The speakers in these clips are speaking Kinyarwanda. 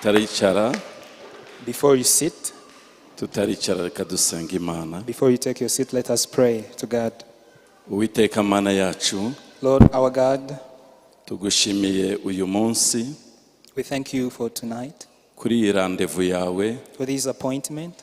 Tutaricara, Before you sit, tutaricara, reka dusenga Imana. Before you take your seat, let us pray to God. Uwiteka Mana yacu, Lord our God, tugushimiye uyu munsi we thank you for tonight, kuri iyi rendez-vous yawe for this appointment.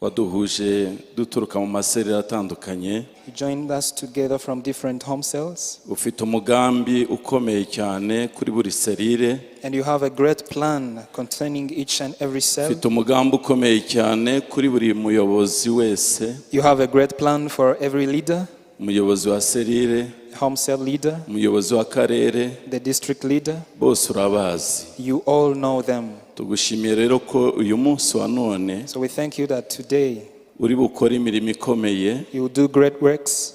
Waduhuje duturuka mu maserire atandukanye. You joined us together from different home cells, Ufite umugambi ukomeye cyane kuri buri serire. And you have a great plan concerning each and every cell. Ufite umugambi ukomeye cyane kuri buri muyobozi wese, You have a great plan for every leader, umuyobozi wa serire, home cell leader, umuyobozi w'akarere, the district leader. Bose urabazi. You all know them. Tugushimiye rero ko uyu munsi wa none So we thank you that today uri bukore imirimo ikomeye, you will do great works,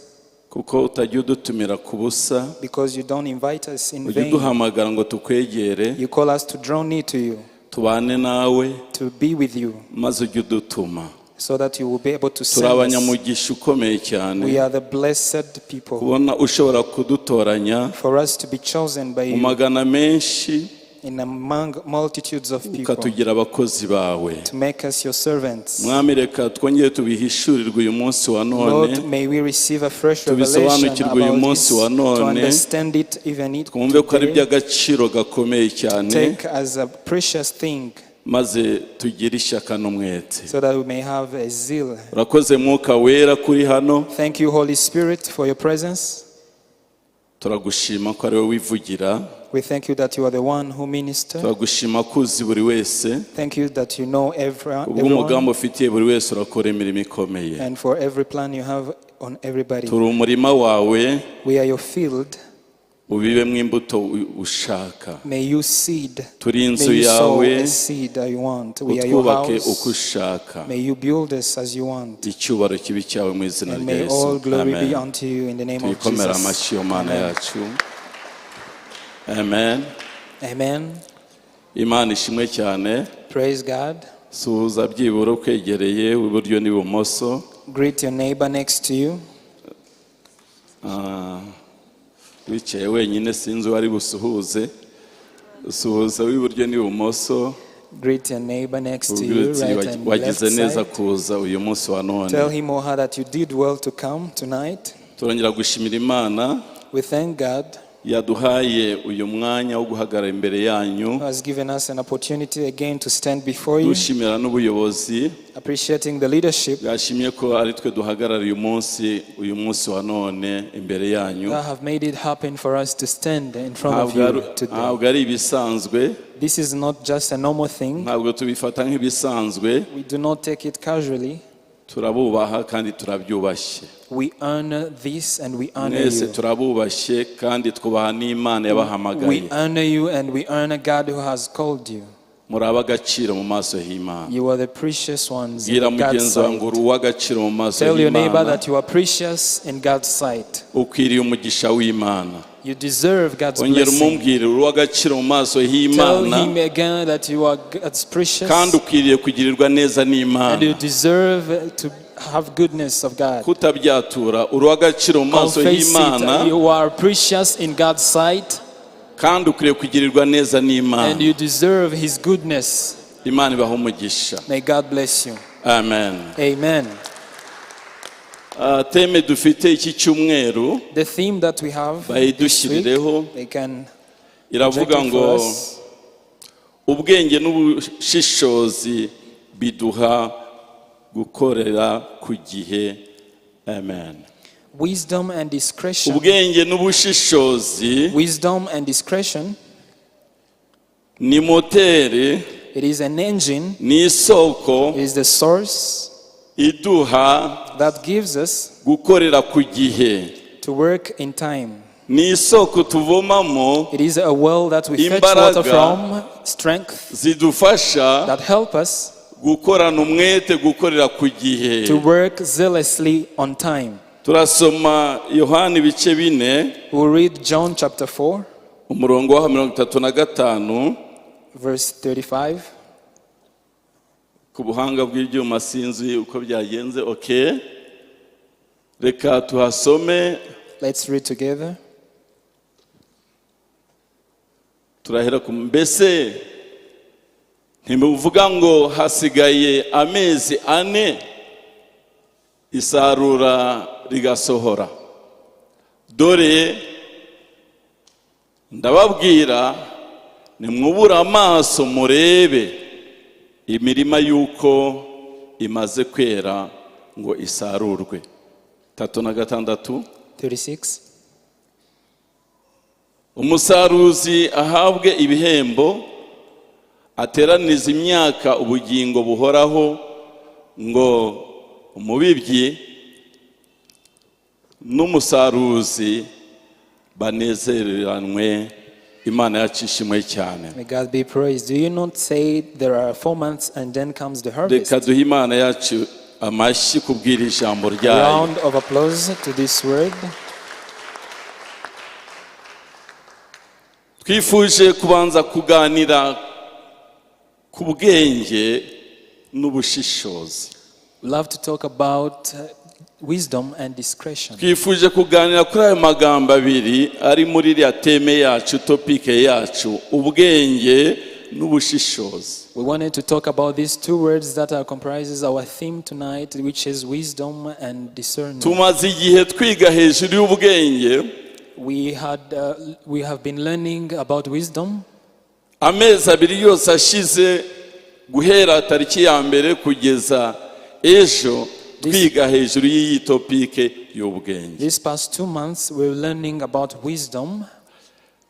kuko utajya udutumira ku busa. Because you don't invite us in Ujya vain. uduhamagara ngo tukwegere, You call us to draw near to you, tubane nawe, to be with you, maze ujye udutuma. So that you will be able to Turi send us. abanyamugisha ukomeye cyane We are the blessed people, kubona ushobora kudutoranya for us to be chosen by mu you magana menshi, in among multitudes of people, ukatugira abakozi bawe. To make us your servants. Mwami, reka twongere tubihishurirwe uyu munsi wa none, Lord, may we receive a fresh revelation tubisobanukirwe uyu about munsi this, wa to none, understand it even it twumve ko ari today, iby'agaciro gakomeye cyane, take as a precious thing, maze tugire ishyaka n'umwete. So that we may have a zeal. Urakoze Mwuka Wera kuri hano. Thank you, Holy Spirit, for your presence. Turagushima ko ari wowe wivugira. We thank you that you are the one who minister. Turagushima ko uzi buri wese. Thank you that you know Ubw'umugambi everyone ufitiye buri wese urakora imirimo ikomeye. And for every plan you have on everybody. Turi umurima wawe, We are your field. Ubibemo imbuto ushaka. May you seed. Turi inzu May you sow yawe, a seed that you want. We are your utwubake uko house. ushaka. May you build us as you want. Icyubahiro kibe icyawe mu izina And rya may Yesu. all glory be Amen. unto you in the name of Tuyikomere Jesus. amashyi yo Mana Amen. yacu. Amen. Amen. Imana ishimwe cyane. Praise God. Suhuza byibura ukwegereye iburyo n'ibumoso. Greet your neighbor next to you. Ah, wicaye wenyine sinzi uwo ari busuhuze. Suhuza w'iburyo n'ibumoso. Greet your neighbor next to Ubwire you, uti, right and "Wagize left neza side. kuza uyu munsi wa none." Tell him or her that you did well to come tonight. Turongera gushimira Imana We thank God yaduhaye uyu mwanya wo guhagarara imbere yanyu, who has given us an opportunity again to stand before you, dushimira n'ubuyobozi appreciating the leadership bwashimye ko ari twe duhagarara uyu munsi wa none imbere yanyu. That have made it happen for us to stand in front of Ntabwo ari- you today. Ntabwo ari ibisanzwe. This is not just a normal thing. Ntabwo tubifata nk'ibisanzwe. We do not take it casually. Turabubaha kandi turabyubashye. We honor this and we honor Mwese you. turabubashye kandi twubaha n'Imana yabahamagaye. We honor you and we honor God who has called you. Muri ab'agaciro mu maso y'Imana. You are the precious ones in Bwira God's mugenzi wawe ngo sight. uri uw'agaciro mu maso Tell your neighbor y'Imana. That you are precious in God's sight. Ukwiriye umugisha w'Imana. You deserve God's Ongera blessing. umumbwire uri uw'agaciro mu maso Tell y'Imana, him again that you are God's precious kandi ukwiriye kugirirwa neza and you n'Imana. Deserve to have goodness of God. Kutabyatura, uri uw'agaciro mu maso Confess y'Imana, it. You are precious in God's sight kandi ukwiriye kugirirwa neza n'Imana. And you deserve His goodness. Imana ibaha umugisha. May God bless you. Amen. Amen. Ah, thème dufite iki cyumweru, The theme that we have this week, bayidushyirireho, they can iravuga project it ngo for us. ubwenge n'ubushishozi biduha gukorera ku gihe. Amen. Wisdom and discretion. Ubwenge n'ubushishozi Wisdom and discretion. Ni moteri, It is an engine. Ni isoko It is the source iduha that gives us gukorera ku gihe. To work in time. Ni isoko tuvomamo It is a well that we fetch water imbaraga from, strength zidufasha that help us gukorana umwete gukorera ku gihe. To work zealously on time. Turasoma Yohani ibice 4, We'll read John chapter 4, umurongo wa 35. Verse 35. Ku buhanga bw'ibyuma sinzi uko byagenze. Okay, reka tuhasome. Let's read together. Turahera ku mbese Ntimuvuga ngo hasigaye amezi 4 isarura rigasohora? Dore ndababwira, nimwubura amaso murebe imirima yuko imaze kwera ngo isarurwe. 36. 36. Umusaruzi ahabwe ibihembo, ateraniza imyaka ubugingo buhoraho, ngo umubibyi n'umusaruzi banezeranwe. Imana yacu ishimwe cyane. May God be praised. Do you not say there are 4 months and then comes the harvest? Reka duhe Imana yacu amashyi kubwira ijambo ryayo. Round of applause to this word. Twifuje kubanza kuganira ku bwenge n'ubushishozi. We love to talk about wisdom and discretion. Twifuje kuganira kuri ayo magambo abiri ari muri iriya theme yacu, topic yacu, ubwenge n'ubushishozi. We wanted to talk about these two words that are comprises our theme tonight, which is wisdom and discernment. Tumaze igihe twiga hejuru y'ubwenge. We have been learning about wisdom. Amezi 2 yose ashize, guhera tariki ya 1 kugeza ejo, twiga hejuru y'iyi topic y'ubwenge. These past 2 months we were learning about wisdom.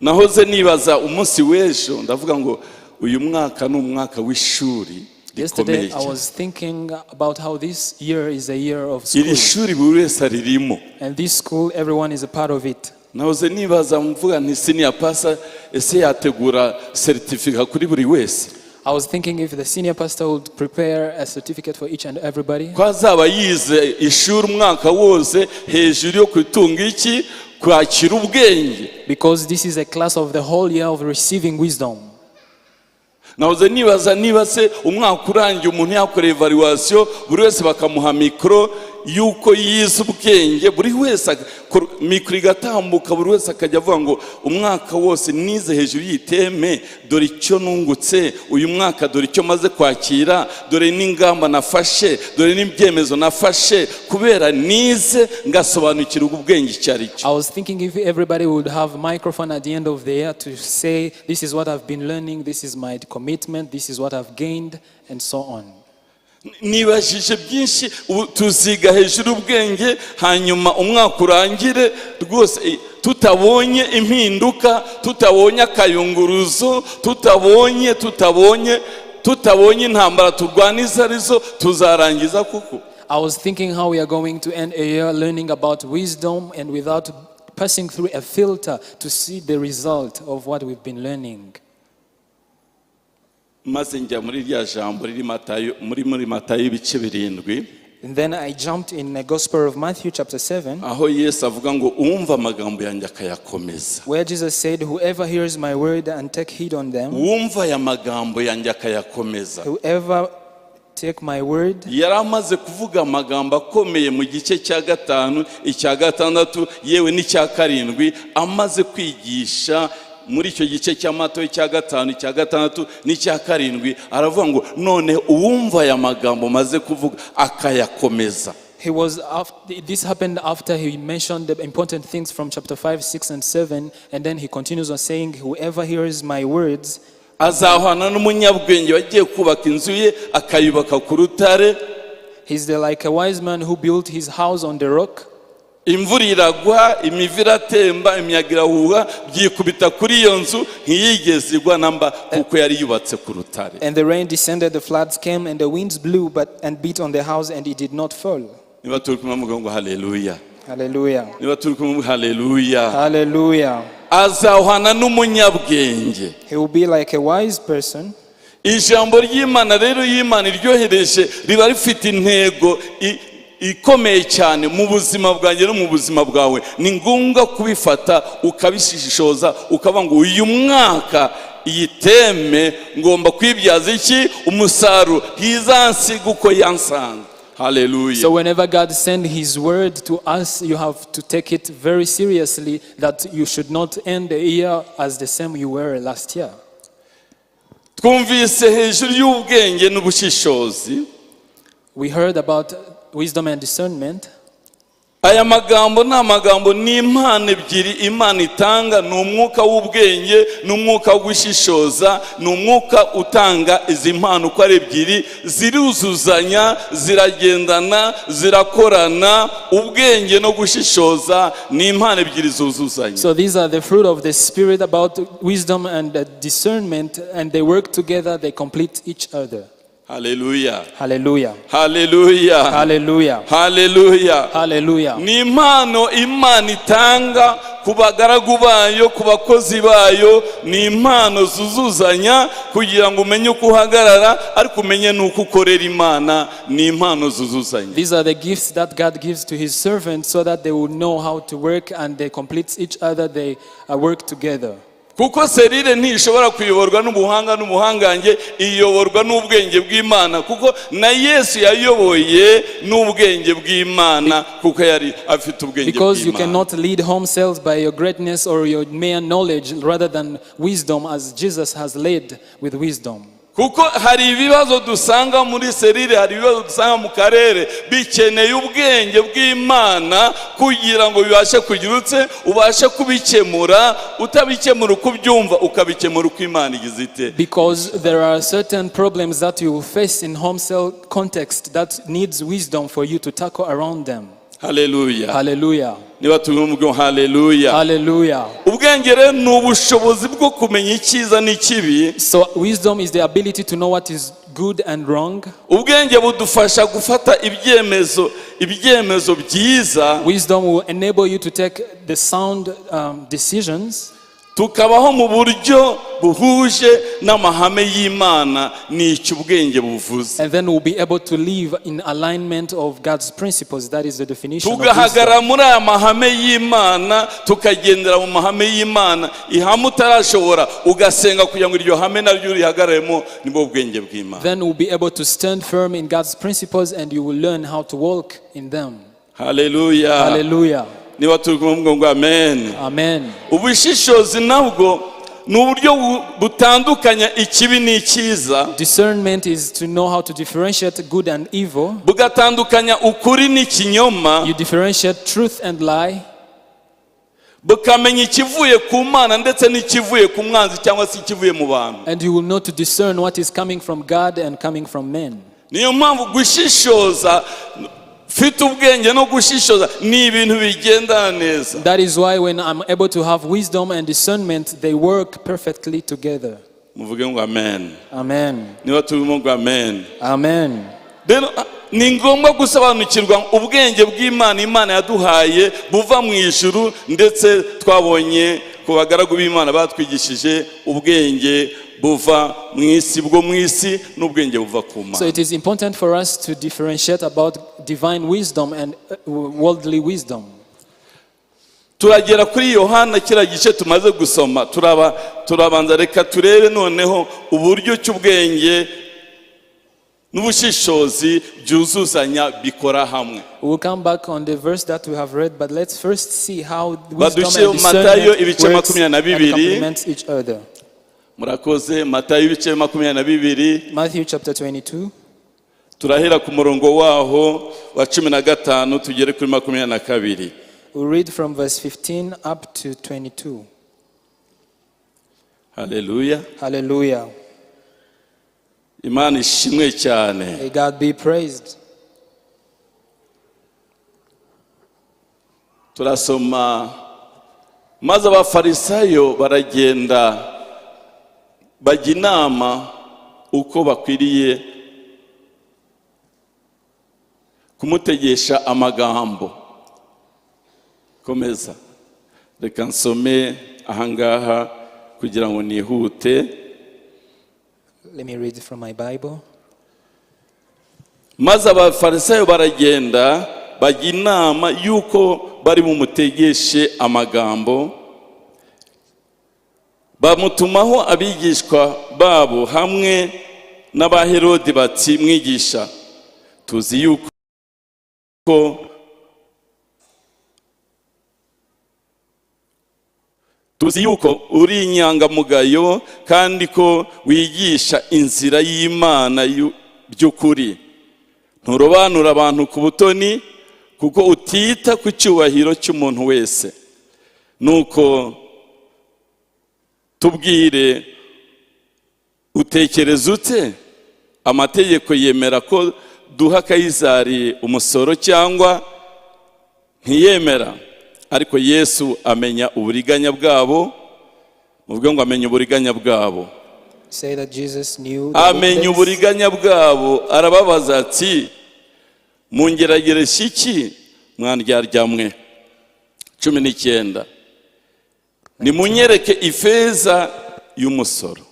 Nahoze nibaza umunsi w'ejo, ndavuga ngo uyu mwaka ni umwaka w'ishuri. Yesterday I was thinking about how this year is a year of school. Iri shuri buri wese aririmo. And this school, everyone is a part of it. Nahoze nibaza mvuga nti senior pastor ese yategura certificate kuri buri wese? I was thinking if the senior pastor would prepare a certificate for each and everybody. Ko azaba yize ishuri umwaka wose hejuru yo kwitunga iki, kwakira ubwenge. Because this is a class of the whole year of receiving wisdom. Nahoze nibaza niba se umwaka urangiye umuntu yakora evaluation, buri wese bakamuha micro yuko yize ubwenge, buri wese micro igatambuka, buri wese akajya avuga ngo umwaka wose nize hejuru y'iteme, dore icyo nungutse uyu mwaka, dore icyo maze kwakira, dore n'ingamba nafashe, dore n'ibyemezo nafashe kubera nize ngasobanukirwa ubwenge icyo ari cyo. I was thinking if everybody would have microphone at the end of the year to say, this is what I've been learning, this is my commitment, this is what I've gained, and so on. Nibajije byinshi, tuziga hejuru ubwenge, hanyuma umwaka urangire rwose tutabonye impinduka, tutabonye akayunguruzo, tutabonye intambara turwaniza arizo, tuzarangiza kuko. I was thinking how we are going to end a year learning about wisdom and without passing through a filter to see the result of what we've been learning. Maze njya muri rya jambo riri Matayo, muri Matayo ibice 7. And then I jumped in the Gospel of Matthew chapter 7, aho Yesu avuga ngo uwumva amagambo yanjye akayakomeza. where Jesus said, whoever hears my word and take heed on them, uwumva aya magambo yanjye akayakomeza. Whoever take my word. Yari amaze kuvuga amagambo akomeye mu gice cya 5, icya 6, yewe n'icya 7, amaze kwigisha muri icyo gice cya Matayo cya 5, icya 6 n'icya 7, aravuga ngo none uwumva aya magambo maze kuvuga akayakomeza. This happened after he mentioned the important things from chapter 5, 6 and 7, and then he continues on saying, whoever hears my words, azahwana n'umunyabwenge wagiye kubaka inzu ye akayubaka ku rutare. He's like a wise man who built his house on the rock. Imvura iragwa, imivu iratemba, imiyaga irahuha, byikubita kuri iyo nzu, ntiyigeze igwa namba kuko yari yubatse ku rutare. And the rain descended, the floods came, and the winds blew and beat on the house, and it did not fall. Niba turi kumwe muvuga ngo haleluya. Hallelujah. Niba turi kumwe muvuga haleluya. Hallelujah. Azahwana n'umunyabwenge. He will be like a wise person. Ijambo ry'Imana rero y'Imana iryohereje riba rifite intego ikomeye cyane mu buzima bwanjye no mu buzima bwawe. Ni ngombwa kubifata ukabishishoza, ukavuga ngo uyu mwaka iyi teme ngomba kwibyaza iki umusaruro, ntizansiga uko yansanga. Hallelujah. So whenever God sends his word to us, you have to take it very seriously that you should not end the year as the same you were last year. Twumvise hejuru y'ubwenge n'ubushishozi. We heard about wisdom and discernment. Aya magambo ni amagambo, ni impano ebyiri Imana itanga: ni umwuka w'ubwenge n'umwuka wo gushishoza. Ni umwuka utanga izi mpano uko ari ebyiri, ziruzuzanya, ziragendana, zirakorana. Ubwenge no gushishoza ni impano ebyiri zuzuzanya. So these are the fruit of the Spirit about wisdom and discernment, and they work together, they complete each other. Haleluya! Hallelujah. Haleluya! Hallelujah. Haleluya! Hallelujah. Ni impano Imana itanga ku bagaragu bayo, ku bakozi bayo. Ni impano zuzuzanya kugira ngo umenye uko uhagarara, ariko umenye n'uko ukorera Imana. Ni impano zuzuzanya. These are the gifts that God gives to his servants so that they will know how to work and they complete each other, they work together. Kuko cellule ntishobora kuyoborwa n'ubuhanga n'ubuhangange, iyoborwa n'ubwenge bw'Imana, kuko na Yesu yayoboye n'ubwenge bw'Imana, kuko yari afite ubwenge Because you bw'Imana. Cannot lead home cells by your greatness or your mere knowledge rather than wisdom, as Jesus has led with wisdom. Kuko hari ibibazo dusanga muri cellule, hari ibibazo dusanga mu karere bikeneye ubwenge bw'Imana kugira ngo bibashe kugira utse ubashe kubikemura, utabikemura uko ubyumva, ukabikemura uko Imana igize ite. Because there are certain problems that you will face in home cell context that needs wisdom for you to tackle around them. Haleluya! Hallelujah. Niba turi haleluya. Hallelujah. Ubwenge rero ni ubushobozi bwo kumenya icyiza n'ikibi. So wisdom is the ability to know what is good and wrong. Ubwenge budufasha gufata ibyemezo byiza. Wisdom will enable you to take the sound decisions. Tukabaho mu buryo buhuje n'amahame y'Imana. Ni icyo ubwenge buvuze. And then we'll be able to live in alignment of God's principles. That is the definition of Tugahagarara wisdom. Muri aya mahame y'Imana, tukagendera mu mahame y'Imana. Ihame utarashobora, ugasenga kugira ngo iryo hame naryo urihagararemo. Nibwo bwenge bw'Imana. Then we'll be able to stand firm in God's principles and you will learn how to walk in them. Haleluya! Hallelujah. Niba turi kumwe ngo amen. Amen. Ubushishozi nabwo ni uburyo butandukanya ikibi n'icyiza. Discernment is to know how to differentiate good and evil. Bugatandukanya ukuri n'ikinyoma. You differentiate truth and lie. Bukamenya ikivuye ku Mana ndetse n'ikivuye ku mwanzi cyangwa se ikivuye mu bantu. And you will know to discern what is coming from God and coming from men. Niyo mpamvu gushishoza, mfite ubwenge no gushishoza ni ibintu bigendana neza. That is why when I'm able to have wisdom and discernment, they work perfectly together. Muvuge ngo amen. Amen. Niba turimo ngo amen. Amen. Rero ni ngombwa gusobanukirwa ubwenge bw'Imana, Imana yaduhaye buva mu ijuru, ndetse twabonye ku bagaragu b'Imana batwigishije ubwenge buva mu isi, bwo mu isi, n'ubwenge buva ku So Mana. It is important for us to differentiate about divine wisdom and worldly wisdom. Turagera kuri Yohana, kiriya gice tumaze gusoma, turaba turabanza reka turebe noneho uburyo cy'ubwenge n'ubushishozi byuzuzanya, bikora hamwe. We will come back on the verse that we have read, but let's first see how wisdom Badushyire and Matayo discernment ibice works makumyabiri na and bibiri. Complements each other. Murakoze. Matayo ibice 22. Matthew chapter 22. Turahera ku murongo waho wa 15 tugere kuri 22. We'll read from verse 15 up to 22. Haleluya! Hallelujah. Imana ishimwe cyane. May God be praised. Turasoma: maze Abafarisayo baragenda bajya inama uko bakwiriye kumutegesha amagambo. Komeza, reka nsome ahangaha kugira ngo nihute. Let me read from my Bible. Maze Abafarisayo baragenda bajya inama y'uko bari bumutegeshe amagambo. Bamutumaho abigishwa babo hamwe n'Abaherodi bati: "Mwigisha, tuzi yuko Tuzi yuko uri inyangamugayo kandi ko wigisha inzira y'Imana by'ukuri, nturobanura abantu ku butoni, kuko utita ku cyubahiro cy'umuntu wese. Nuko tubwire, utekereza ute? Amategeko yemera ko duha Kayizari umusoro cyangwa ntiyemera? Ariko Yesu amenya uburiganya bwabo. Muvuge ngo amenya uburiganya bwabo. Say that Jesus knew the Amenya wickedness. uburiganya bwabo, arababaza ati: "Mungerageresha iki, mwa ndyarya mwe?" 19. "Nimunyereke ifeza y'umusoro."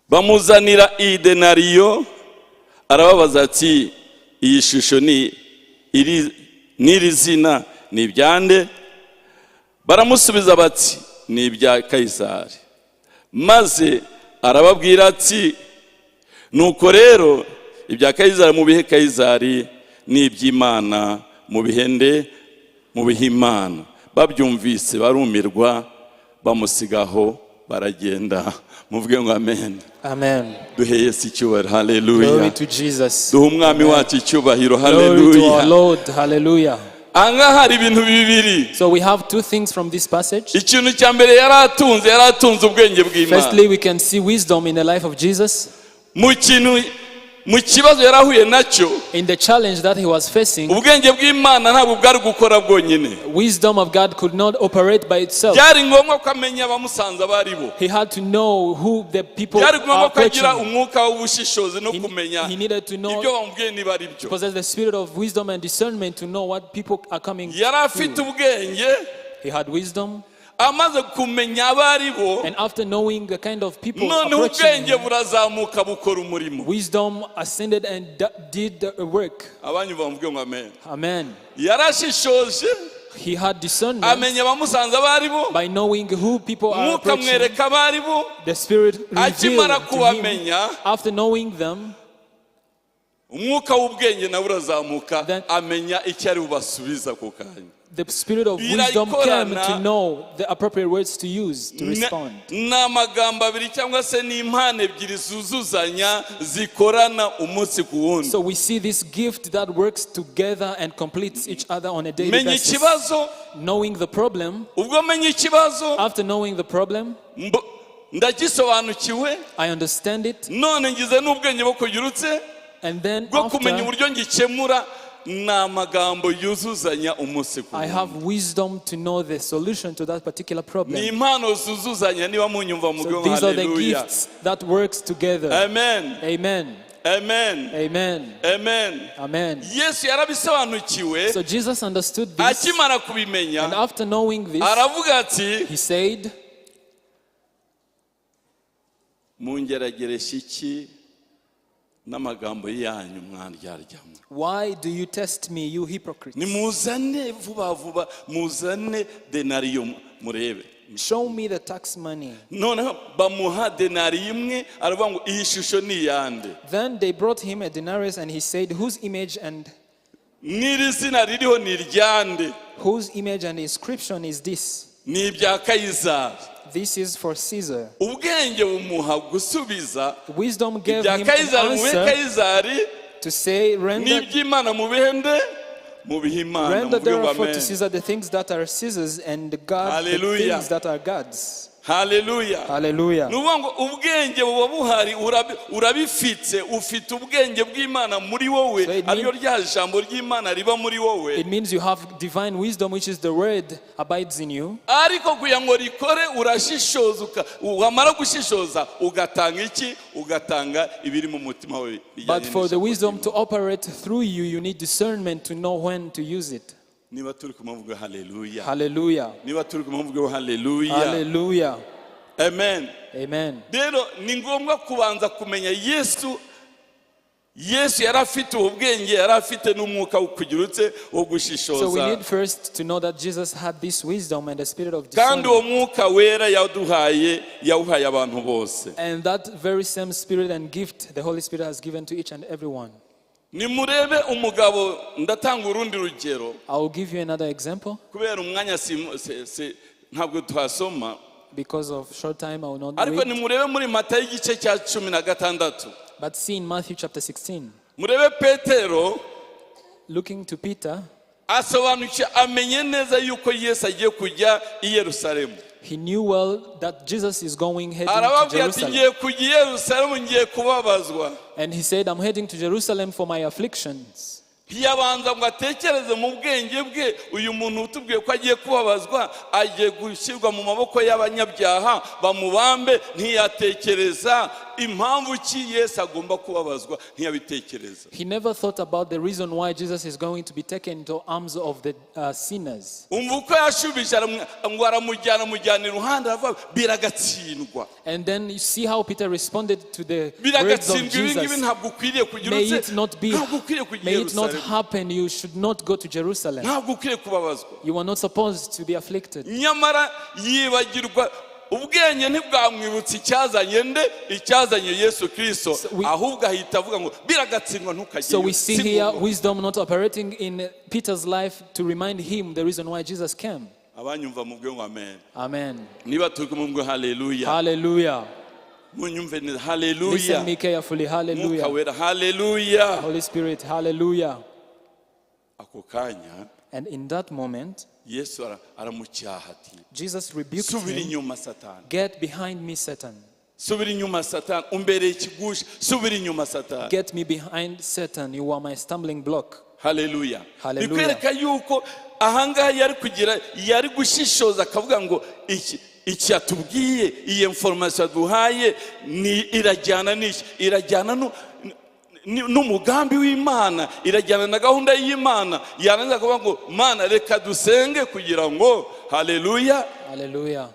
Bamuzanira idenariyo. Arababaza ati: "Iyi shusho ni iri n'iri zina ni ibyande?" Baramusubiza bati: "Ni ibya Kayisari." Maze arababwira ati: "Nuko rero ibya Kayizari mubihe Kayizari, n'iby'Imana mubihe nde? Mubihe Imana." Babyumvise barumirwa, bamusigaho baragenda. Muvuge ngo amen. Amen. Duhe Yesu icyubahiro. Haleluya. Glory to Jesus. Duhe Umwami wacu icyubahiro. Glory to our Haleluya. Lord. Hallelujah. Ahangaha hari ibintu bibiri. So we have two things from this passage. Ikintu cya mbere, yari atunze ubwenge bw'Imana. Firstly, we can see wisdom in the life of Jesus. Mu kintu, mu kibazo yari ahuye nacyo, In the challenge that he was facing, ubwenge bw'Imana ntabwo bwari gukora bwonyine. Wisdom of God could not operate by itself. Byari ngombwa ko amenya abamusanze abo ari bo. He had to know who the people Byari are ngombwa ko agira approaching. umwuka w'ubushishozi no kumenya He needed to know, ibyo bamubwiye niba ari byo. Possess the spirit of wisdom and discernment to know what people are coming Yari afite to. ubwenge. He had wisdom, Amaze kumenya abo ari bo, and after knowing the kind of people noneho approaching ubwenge him, burazamuka bukora umurimo. Wisdom ascended and did the work. Abanyu bamuvuge ngo amen. Amen. Yarashishoje. He had discernment Amenya abamusanze abo ari bo. By knowing who people are Umwuka approaching. amwereka abo ari bo. The Spirit revealed Akimara to him. kubamenya, After knowing them, umwuka w'ubwenge nawe urazamuka, amenya icyo ari bubasubiza ako kanya. The spirit of wisdom came Birayikorana. To know the appropriate words to use to respond. Ni amagambo abiri cyangwa se ni impano ebyiri zuzuzanya, zikorana umunsi ku wundi. So we see this gift that works together and completes each other on a daily Menya basis. ikibazo. Knowing the problem, Ubwo menya ikibazo, after knowing the problem, ndagisobanukiwe. I understand it, None ngize n'ubwenge bwo kugira utse and then bwo kumenya after uburyo ngikemura. Ni amagambo yuzuzanya umunsi ku I wundi. Have wisdom to know the solution to that particular Ni problem. impano zuzuzanya. Niba munyumva, So muvuge ngo these are the haleluya. Gifts that works together. Amen. Amen. Amen. Amen. Amen. Amen. Yesu yarabisobanukiwe. So Jesus understood this. Akimara kubimenya, And after knowing this, aravuga ati: he said, "Mungerageresha iki n'amagambo yanyu, mwa ndyarya mwe?" "Why do you test me, you hypocrites?" "Nimuzane vuba vuba, muzane denariyo murebe." "Show me the tax money." Noneho bamuha denariyo imwe. Aravuga ngo: "Iyi shusho ni iyande Then they brought him a denarius, and he said, "Whose image and n'iri zina ririho ni iryande?" whose image and inscription is this?" "Ni ibya Kayizari." "This is for Caesar." Ubwenge bumuha gusubiza: Wisdom gave "Ibya him an Kayizari mubihe answer Kayizari, to say, "Render, n'iby'Imana mubihe nde? Mubihe Imana." render Muvuge ngo therefore to amen. Caesar the things that are Caesar's, and God the Hallelujah. Things that are God's." Haleluya. Hallelujah. Ni ukuvuga ngo ubwenge buba buhari, urabifite, ufite ubwenge bw'Imana muri wowe, So it ariryo rya jambo ry'Imana riba muri wowe. It means you have divine wisdom, which is the word abides in you. Ariko kugira ngo rikore, urashishoza, wamara gushishoza ugatanga iki? Ugatanga ibiri mu mutima wawe bijyanye But for the n'ijambo wisdom ry'Imana. To operate through you, you need discernment to know when to use it. Niba turi kumuvuga, haleluya. Hallelujah. Niba turi kumuvuga, haleluya. Hallelujah. Amen. Amen. Rero ni ngombwa kubanza kumenya Yesu. Yesu yari afite ubu bwenge, yari afite n'umwuka wo kugira utse wo So we gushishoza. Need first to know that Jesus had this wisdom and the spirit of Kandi uwo discernment. mwuka wera yaduhaye, yawuhaye abantu bose. And that very same spirit and gift the Holy Spirit has given to each and every one. Nimurebe umugabo. Ndatanga urundi rugero. I will give you another example. Kubera umwanya, Ntabwo tuhasoma. Because of short time, I will not Ariko read. Nimurebe muri Matayo igice cya 16. But see in Matthew chapter 16, Murebe Petero looking to Peter, asobanukiwe amenye neza yuko Yesu agiye kujya i Yerusalemu. He knew well that Jesus is going heading to Arababwira ati Jerusalem. ngiye kujya i Yerusalemu ngiye kubabazwa. And he said, "I'm heading to Jerusalem for my afflictions." Ntiyabanza ngo atekereze mu bwenge bwe uyu muntu utubwiye ko agiye kubabazwa agiye gushyirwa mu maboko y'abanyabyaha bamubambe ntiyatekereza impamvu ki Yesu agomba kubabazwa ntiyabitekereza. He never thought about the reason why Jesus is going to be taken into arms of the sinners. Umva uko yashubije ngo aramujyana amujyana iruhande aravuga biragatsindwa. And then you see how Peter responded to the words of Biragatsindwa ibi ngibi Jesus. Ntabwo ukwiriye kugira May utse it not be, ntabwo ukwiriye kujya i may it not Yerusalemu happen. You should not go to Jerusalem. Ntabwo ukwiriye kubabazwa. You are not supposed to be afflicted. Nyamara yibagirwa ubwenge ntibwamwibutsa icyazanye nde icyazanye Yesu Kirisito ahubwo ahita avuga ngo biragatsindwa So we ntukajyeyo see si here ngombwa. Wisdom not operating in Peter's life to remind him the reason why Jesus came. Abanyumva mubwe ngo amen. Amen. Niba turi kumwe mubwe haleluya. Hallelujah. Munyumve neza haleluya. Listen me carefully. Mwuka Hallelujah. Wera haleluya. Holy Spirit, hallelujah. Ako kanya And in that moment, Yesu aramucyaha ati Jesus rebuked subira him. Inyuma Satani. "Get behind me, Satan." Subira inyuma Satani umbereye ikigusha subira inyuma Satani. "Get me behind, Satan. You are my stumbling block." Haleluya. Haleluya. Bikwereka yuko ahangaha yari kugira yari gushishoza akavuga ngo iki iki yatubwiye iyi information yaduhaye ni irajyana n'iki irajyana n'umugambi w'Imana irajyana na gahunda y'Imana yarangiza akavuga ngo Mana reka dusenge kugira ngo haleluya Hallelujah.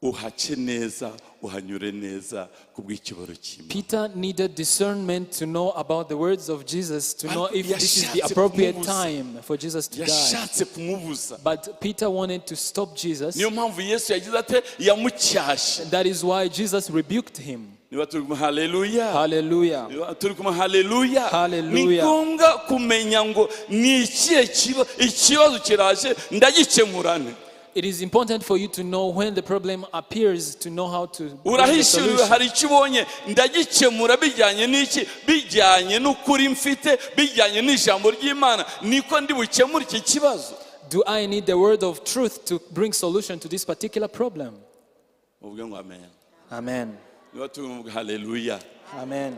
Uhace neza uhanyure neza kubw'icyubahiro cy'Imana. Peter needed discernment to know about the words of Jesus, to know if this is the Yashatse appropriate kumubuza. Time for Jesus to die. Yashatse kumubuza. But Peter wanted to stop Jesus. Niyo mpamvu Yesu yagize ate yamucyashye. And that is why Jesus rebuked him. Niba turi kumwe haleluya. Hallelujah. Niba turi kumwe haleluya. Ni Haleluya. Ngombwa kumenya ngo ni ikihe ikibazo kiraje ndagikemura nte. It is important for you to know when the problem appears to know how to bring the Urahishuriwe solution. Hari icyo ubonye ndagikemura bijyanye n'iki bijyanye n'ukuri mfite bijyanye n'ijambo ry'Imana niko ndi bukemure iki kibazo. Do I need the word of truth to bring solution to this particular problem? Muvuge ngo amen. Amen. Niba turi kumwe haleluya. Amen.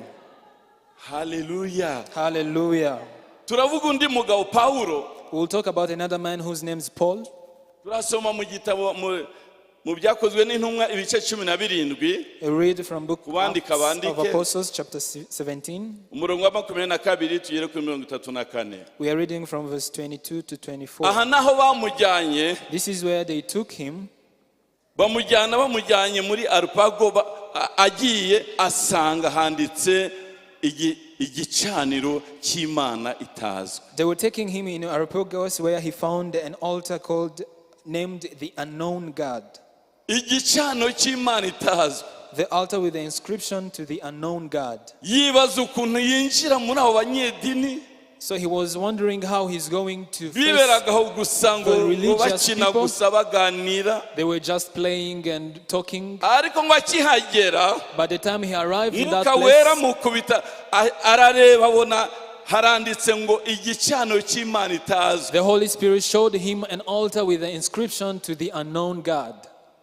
Haleluya. Hallelujah. Turavuga undi mugabo Pawulo. We'll talk about another man whose name is Paul. Turasoma mu gitabo mu byakozwe n'intumwa ibice 17. We read from book Kubandika Acts of bandike. Apostles, chapter 17. Umurongo wa 22 tugere kuri 34. We are reading from verse 22 to 24. Aha naho bamujyanye. This is where they took him. Bamujyana bamujyanye muri Arupago agiye asanga handitse igicaniro cy'Imana itazwi. They were taking him in Areopagus, where he found an altar called, named the Unknown God. Igicaniro cy'Imana itazwi. The altar with the inscription "To the unknown God." Yibaza ukuntu yinjira muri abo banyedini. So he was wondering how he's going to face. Biberagaho gusa ngo the ngo religious bakina people. Gusa baganira. They were just playing and talking. Ariko ngo akihagera By the time he arrived in that Mwuka Wera place, mukubita arareba abona haranditse ngo igicaniro cy'Imana itazwi. The Holy Spirit showed him an altar with the inscription "To the unknown God."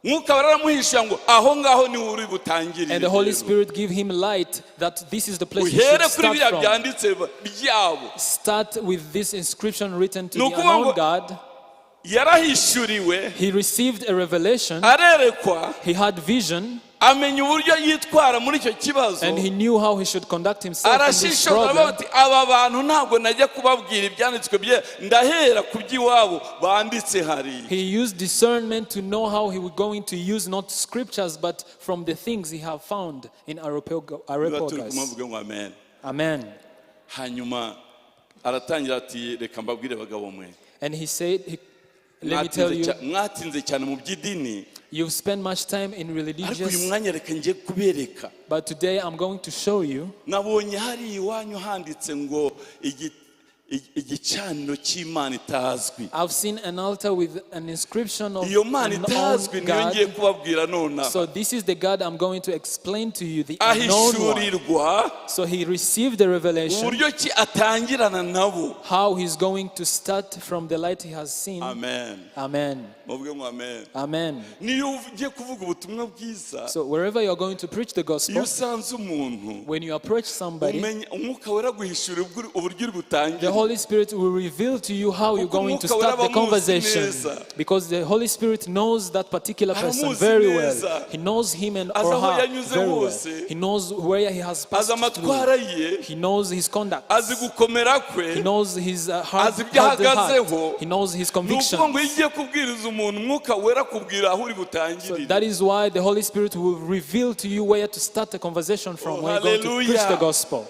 Mwuka Wera aramuhishura ngo aho ngaho niho uri butangirire And the Holy rero. Spirit gave him light that this is the place you Uhere should kuri start biriya from. byanditse byabo. Start with this inscription written "To Ni the ukuvuga ngo unknown God." Yarahishuriwe He received a revelation. Arerekwa He had vision amenya uburyo yitwara muri icyo kibazo. And he knew how he should conduct himself in this Arashishoza aravuga problem. ati aba bantu ntabwo najya kubabwira ibyanditswe bye ndahera ku by'iwabo banditse hariya. He used discernment to know how he was going to use not scriptures but from the things he have found in Niba turi Areopagus. kumuvuga ngo amen. Amen. Hanyuma aratangira ati reka mbabwire bagabo mwe. And he said, "Let me tell Mwatinze you, mwatinze cyane mu by'idini you've spent much time in ariko uyu religious, mwanya reka njye kubereka. But today I'm going to show you." Nabonye hari iwanyu handitse ngo Igicaniro cy'Imana itazwi. I've seen an altar with an inscription of Iyo Mana unknown itazwi niyo God. ngiye kubabwira nonaha. So this is the God I'm going to explain to you, the unknown one. Ahishurirwa So he received the revelation, uburyo ki atangirana nabo. How he's going to start from the light he has seen. Amen. Amen. Muvuge ngo amen. Amen. Niyo ugiye kuvuga ubutumwa bwiza, So wherever you're going to preach the iyo gospel, usanze umuntu, when you approach somebody, umenya Umwuka Wera guhishura uburyo uri butangire. the Holy Spirit will reveal to you how you're Kuko going to Umwuka Wera start the aba amuzi conversation. Neza. Because the Holy Spirit knows that particular person Aramuzi very well. Neza. He knows him and Azi or aho her yanyuze very well. hose. He knows where he has Azi passed amatwara through. ye. He knows his conduct. Azi gukomera kwe. He knows his heart, Azi ibyo heart, ahagazeho. heart. He knows his Ni convictions. ukuvuga ngo iyo ugiye kubwiriza umuntu, Umwuka Wera akubwira aho uri So butangirire. that is why the Holy Spirit will reveal to you where to start the conversation from Oh, when you're going to preach hallelujah. the gospel.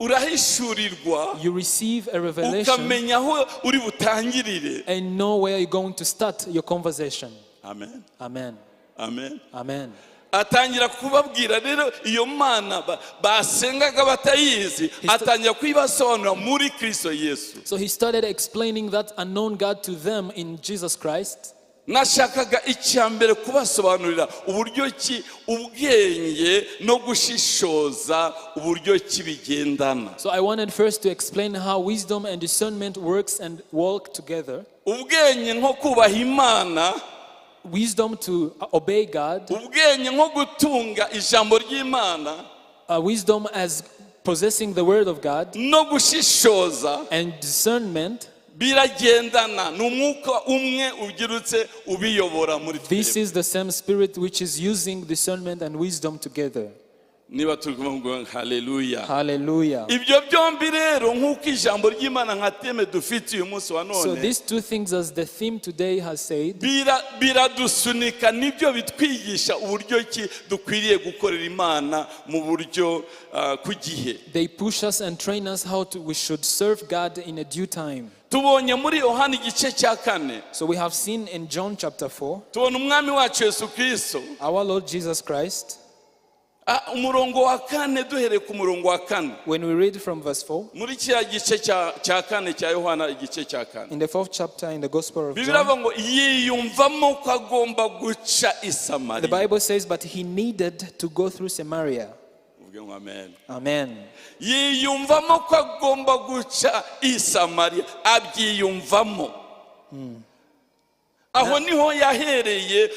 Urahishurirwa, You receive a revelation ukamenya aho uri butangirire. And know where you're going to start your conversation. Amen. Amen. Amen. Amen. Atangira kubabwira rero iyo Mana basengaga batayizi, atangira kuyibasobanurira muri Kristo Yesu. So he started explaining that unknown God to them in Jesus Christ. Nashakaga icya mbere kubasobanurira uburyo ki ubwenge no gushishoza, uburyo ki bigendana. So I wanted first to explain how wisdom and discernment works and walk together. Ubwenge nko kubaha Imana, Wisdom to obey God, ubwenge nko gutunga ijambo ry'Imana, wisdom as possessing the word of God, no gushishoza and discernment. Biragendana. Ni umwuka umwe ubwirutse ubiyobora muri This twebwe. is the same spirit which is using discernment and wisdom together. Niba turi kuvuga ngo haleluya. Hallelujah. Ibyo byombi rero, nk'uko ijambo ry'Imana nka thème dufite uyu munsi wa So none, these two things, as the theme today has said, biradusunika, nibyo bitwigisha uburyo ki dukwiriye gukorera Imana mu buryo ku gihe. They push us and train us how we should serve God in a due time. Tubonye muri Yohani igice cya kane, So we have seen in John chapter 4, tubona Umwami wacu Yesu Kirisito. Our Lord Jesus Christ, Umurongo wa kane, duhereye ku murongo wa kane, when we read from verse 4, muri kiriya gice cya kane cya Yohana, igice cya kane, in the fourth chapter in the Gospel of Bibiliya John, iravuga ngo yiyumvamo ko agomba guca i the Samariya. Bible says, but he needed to go through Samaria. Uvuge ngo amen. Amen. Yiyumvamo ko agomba guca i Samariya, abyiyumvamo. Aho niho yahereye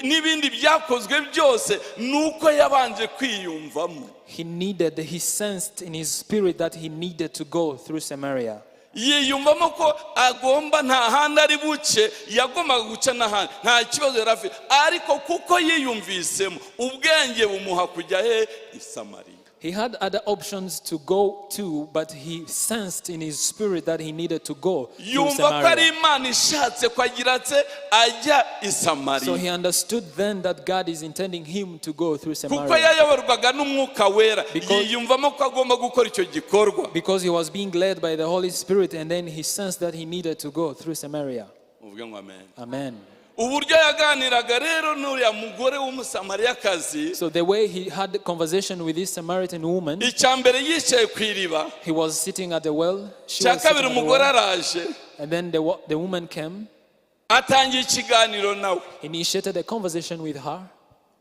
n'ibindi byakozwe byose ni uko yabanje kwiyumvamo. He sensed in his spirit that he needed to go through Samaria. Yiyumvamo ko agomba, nta handi ari buce, yagombaga guca n'ahandi, nta kibazo yari afite, ariko kuko yiyumvisemo, ubwenge bumuha kujya he? I Samariya. He had other options to go to, but he sensed in his spirit that he needed to go through Yumva ko ari Samaria. Imana ishatse ko agira atse ajya i So Samariya, he understood then that God is intending him to go through kuko Samaria. yayoborwaga n'Umwuka Wera. Yiyumvamo ko agomba gukora icyo gikorwa. Because he was being led by the Holy Spirit, and then he sensed that he needed to go through Samaria. Uvuge ngo amen. Amen. Uburyo yaganiraga rero n'uriya mugore w'Umusamariyakazi, So the way he had the conversation with this Samaritan woman, icya mbere yicaye ku iriba. He was sitting at the well. She Icya was kabiri, sitting at the umugore well, araje, and then the woman came, atangiye ikiganiro nawe. Initiated a conversation with her.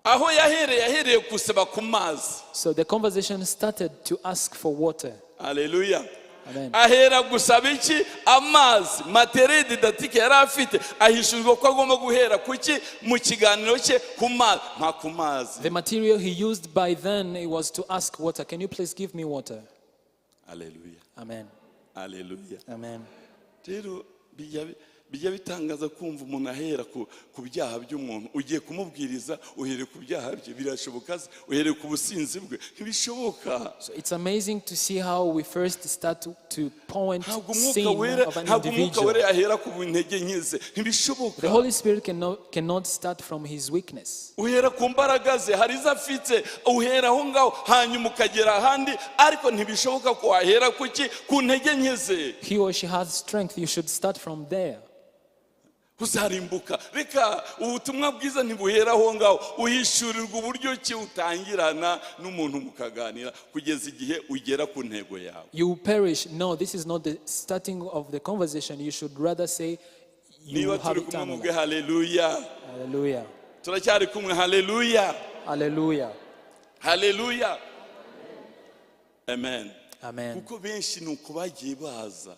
Aho yahereye, yahereye gusaba ku mazi. So the conversation started to ask for water. Aleluya. Amen. Ahera gusaba iki? Amazi. Matériel didactique yari afite, ahishurirwa ko agomba guhera kuki mu kiganiro cye? Ku mazi, nka ku mazi. The material he used by then, it was to ask water. Can you please give me water? Aleluya. Amen. Aleluya. Amen. Rero bijya bitangaza kumva umuntu ahera ku byaha by'umuntu. Ugiye kumubwiriza, uhereye ku byaha bye, birashoboka se? Uhereye ku businzi bwe, ntibishoboka. So it's amazing to see how we first start to point Ntabwo Umwuka sin Wera, of an ntabwo Umwuka individual. Wera yahera ku ntege nke ze, ntibishoboka. The Holy Spirit cannot start from his weakness. Uhera ku mbaraga ze, hari izo afite, uhera aho ngaho, hanyuma ukagera ahandi, ariko ntibishoboka ko wahera kuki? Ku ntege nke ze. He or she has strength, you should start from there. Uzarimbuka. Reka, ubutumwa bwiza ntibuhera aho ngaho. Uhishurirwa uburyo ki utangirana n'umuntu mukaganira kugeza igihe ugera ku ntego yawe. You will perish. No, this is not the starting of the conversation. You should rather say you Niba have turi kumwe, eternal mubwe life. Haleluya. Hallelujah. Turacyari kumwe? Haleluya. Hallelujah. Haleluya, amen. Amen. Kuko benshi ni uko bagiye baza.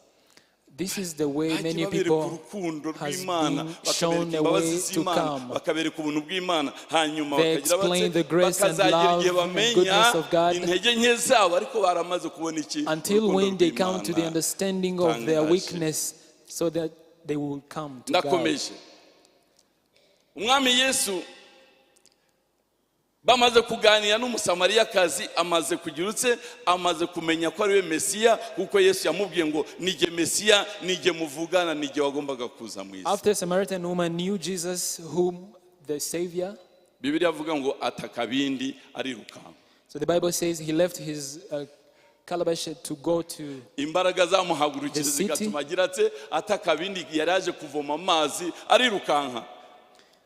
This is the way Bagiye many babereka people urukundo has rw'Imana, been shown bakabereka a imbabazi way to z'Imana, come. bakabereka ubuntu bw'Imana, hanyuma They bakagira explain bate the grace and bakazagera igihe love and bamenya goodness of God intege nke zabo, ariko baramaze kubona iki? Until Urukundo when they come to the rw'Imana. understanding of their Tangaje. weakness so that they will come to God. Ndakomeje. Umwami Yesu bamaze kuganira n'Umusamariyakazi, amaze kugira utse, amaze kumenya ko ari we Mesiya, kuko Yesu yamubwiye ngo: "Nijye Mesiya, nijye muvugana, nijye wagombaga kuza mu isi." After Samaritan woman knew Jesus, whom the Savior, Bibiliya avuga ngo ata akabindi arirukanka. So the Bible says he left his calabash to go to Imbaraga zamuhagurukije the city. zigatuma agira ate? Ata akabindi yari yaje kuvoma amazi, arirukanka.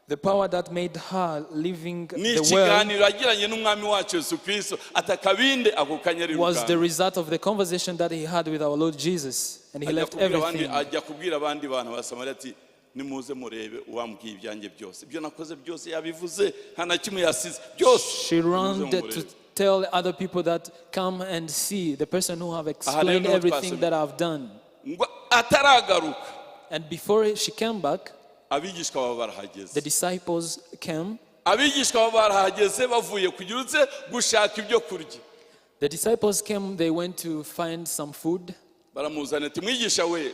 The power that made her leaving Ni the well ikiganiro yagiranye n'Umwami wacu Yesu Kirisito. Ata akabindi ako kanya, was the arirukanka. Result of the conversation that he had with our Lord Jesus. And he Ajya left kubwira abandi, everything. Ajya kubwira abandi bantu ba Samariya ati: "Nimuze murebe uwambwiye ibyanjye byose, ibyo nakoze byose yabivuze, nta na kimwe yasize byose. She Nimuze ran to mumurebe." tell other people that come and see the person who have explained Niho everything twasomye. That I've done. Ngo ataragaruka, And before she came back, abigishwa baba barahageze. The disciples came. Abigishwa baba barahageze bavuye kugira utse gushaka ibyo kurya. The disciples came, they went to find some food, Baramuzana ati: "Mwigisha we,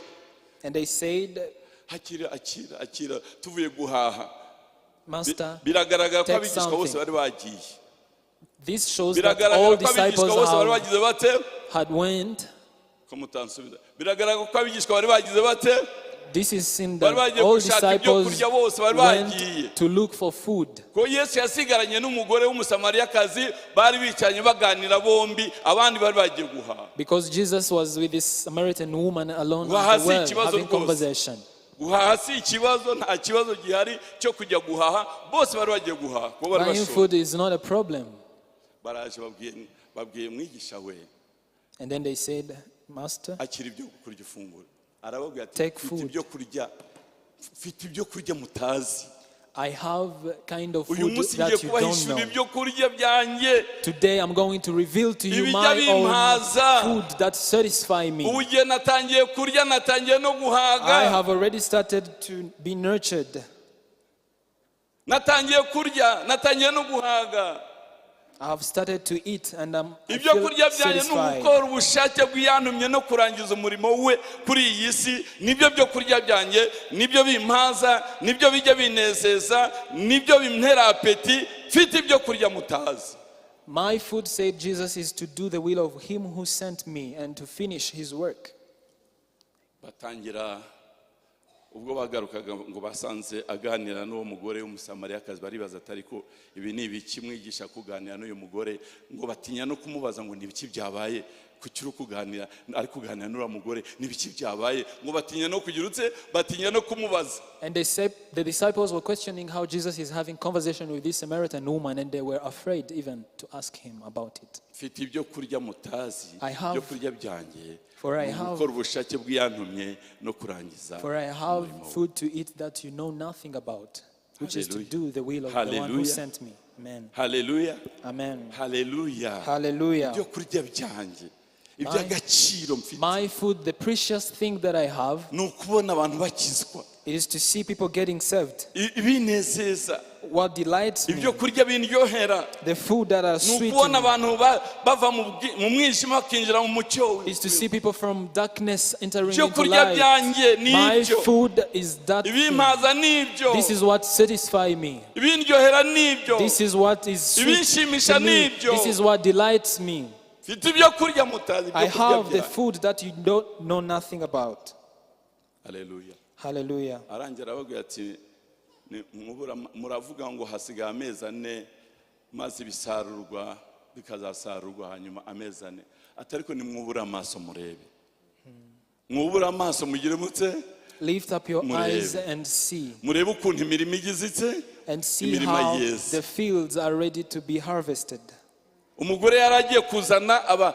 and they said, akira, akira, akira, tuvuye guhaha." "Master, Biragaragara ko take abigishwa bose something." bari bagiye. This shows that Biragaragara all ko abigishwa disciples bose bari have, bagize bate? Had went. Ko mutansubiza? Biragaragara ko abigishwa bari bagize bate? This is seen Bari that bagiye all gushaka ibyo disciples kurya, bose bari bagiye. Went to look for food. Ko Yesu yasigaranye n'umugore w'Umusamariyakazi, bari bicaranye baganira bombi, abandi bari bagiye guhaha. Because Jesus was with this Samaritan woman alone Guhaha at the si well, ikibazo having rwose. Conversation. Guhaha si ikibazo, nta kibazo gihari cyo kujya guhaha, bose bari bagiye guhaha kuko bari Buying bashonje. Food is not a problem. Baraje babwiye: "Mwigisha we, And then they said, "Master, akira ibyo kurya, ifunguro." Arababwira ati: take "Mfite food. ibyo kurya, mfite ibyo kurya mutazi. I have kind of Uyu food munsi ngiye that you don't kubahishura know. ibyo kurya byanjye. Today I'm going to reveal to you Ibijya my own bimpaza. Food that satisfy me. Ubu igihe natangiye kurya, natangiye no guhaga. I have already started to be nurtured. Natangiye kurya, natangiye no guhaga. I have started to eat and I Ibyo feel kurya byanjye ni satisfied. ugukora ubushake bw'iyantumye no kurangiza umurimo we kuri iyi si. Nibyo byo kurya byanjye, nibyo bimpaza, nibyo bijya binezeza, nibyo bintera appétit. Mfite ibyo kurya mutazi." My food, said Jesus, is to do the will of him who sent me and to finish his work. Batangira ubwo bagarukaga ngo basanze aganira n'uwo mugore w'Umusamariyakazi. Baribaza ati: "Ariko ibi ni ibiki mwigisha kuganira n'uyu mugore?" Ngo batinya no kumubaza ngo: "Ni ibiki byabaye? Kuki uri kuganira, ari kuganira n'uriya mugore? Ni ibiki byabaye?" Ngo batinya no kugira utse, batinya no kumubaza. And they said, the disciples were questioning how Jesus is having conversation with this Samaritan woman, and they were afraid even to ask him about it. "Mfite ibyo kurya mutazi. Ibyo kurya byanjye For I ni ugukora ubushake bw'iyantumye no kurangiza For I have umurimo we." food to eat that you know nothing about, which is to Hallelujah. Do the will of the one who Hallelujah. Sent me. Amen. Haleluya. Amen. Haleluya. Hallelujah. Ibyo kurya byanjye, iby'agaciro mfite, My food, the precious thing that I have, ni ukubona abantu bakizwa. It is to see people getting saved. Ibinezeza, What delights me, ibyo kurya bindyohera, the food that are ni sweet to ukubona me, abantu bava mu mwijima bakinjira mu mucyo. Is to see people from darkness entering Ibyo into kurya light. byanjye ni My ibyo. Food is that thing. Ibimpaza ni ibyo. This is what satisfies me. Ibindyohera ni ibyo. This is what is sweet Ibinshimisha to me. ni ibyo. This is what delights me. Mfite ibyo kurya mutazi, ibyo I kurya have the byanjye. Food that you don't know nothing about. Haleluya. Hallelujah. Arangira arababwira ati: "Muravuga ngo hasigaye amezi 4 maze ibisarurwa bikazasarurwa hanyuma amezi 4." Ati: "Ariko nimwubura amaso murebe." Mwubure amaso mugire mutse. Lift up your Murebe. Eyes and see. Murebe ukuntu imirima igize itse. And see Imirima how yeze. The fields are ready to be harvested. Umugore yari agiye kuzana aba